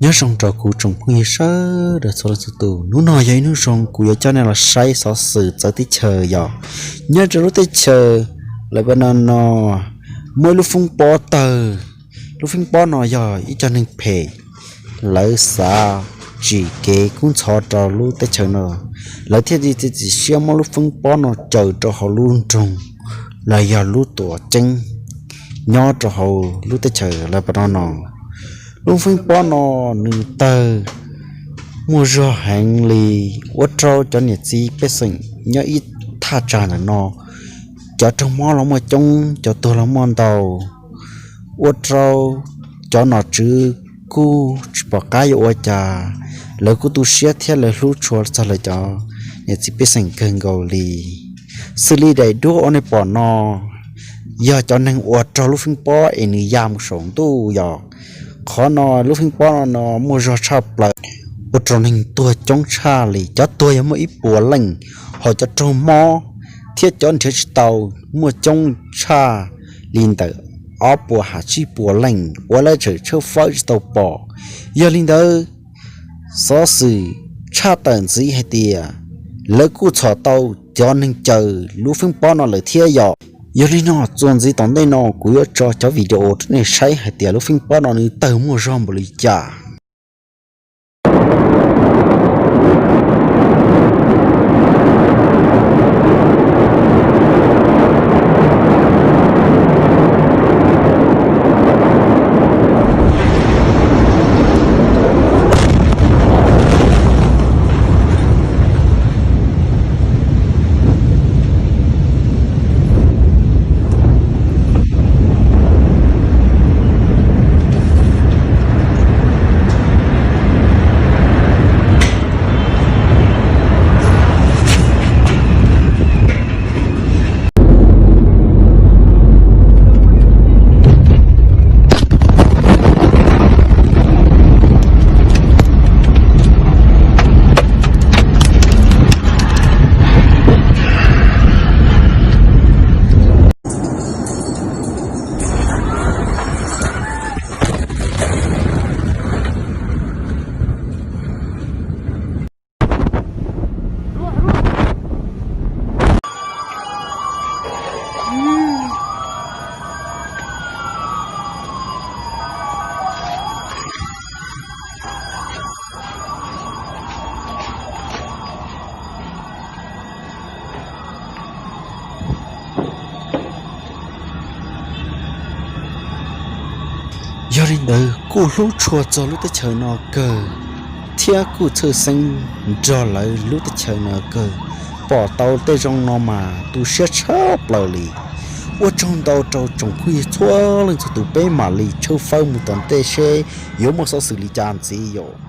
Nyob zoo rau kuv tsoom phooj ywg sawv daws txhua leej txhua tus, hnub no yog ib hnub zoo kuv yuav coj nej los saib xov xwm txawv teb chaws yom. Nyob rau lub teb chaws Lebanon no, muaj ib lub feeb pob tawg. Lub feeb pob no yog ib co neeg phem, lawv xav tsim kev kub ntxhov rau lub teb chaws no, lawv thiaj li txiav txim siab muab lub feeb pob no caws rau hauv lub nroog los yog lub tuam ceeb nyob rau hauv lub teb chaws Lebanon no. Lub feeb pob no nws tawg muaj zog heev li, ua rau cov niam txiv pej xeem nyob ib thaj tsam ntawm no, cov raug mob los muaj coob, cov tuag los muaj ntau, ua rau cov nom tswv kuj tsis pom qab yuav ua cas, lawv kuj tu siab thiab lawv hlub tshua txog lawv cov niam txiv pej xeem kawg nkaus li. Xws li daim duab uas nej pom no yog cov neeg uas raug lub feeb pob es nws ya mus saum ntuj yom. Qhov no lub feeb pob no muaj zog tshaj plaws, ua rau neeg tuag coob tshaj li, cov tuag yog muaj ib puas leej, ho cov raug mob thiab cov nrhiav tsis tau muaj coob tshaj li ntawm ob puas ha tsib puas leej uas lawv tseem tshawb fawb tsis tau pom. Yog li ntawd, xov xwm tshaj tawm ntxiv hais tias lawv kuj txhom tau cov neeg caws lub feeb pob no lawm thiab yom. Yog li no txuas ntxiv tom ntej no kuv yuav tso cov video rau nej saib hais tias lub feeb pob no nws tawg muaj zog npaum li cas. Yog li ntawd kuj hlub tshua txog lub teb chaws no kawg, thiab kuj txhawj xeeb nrog lawv lub teb chaws no kawg. Pom tau tej zoo no mas tu siab tshaj plaws li. Ua tsaug ntau rau tsoom phooj ywg txhua leej txhua tus, peb mam li tshawb fawb mus tom ntej seb yuav muaj xov xwm li cas ntxiv yom.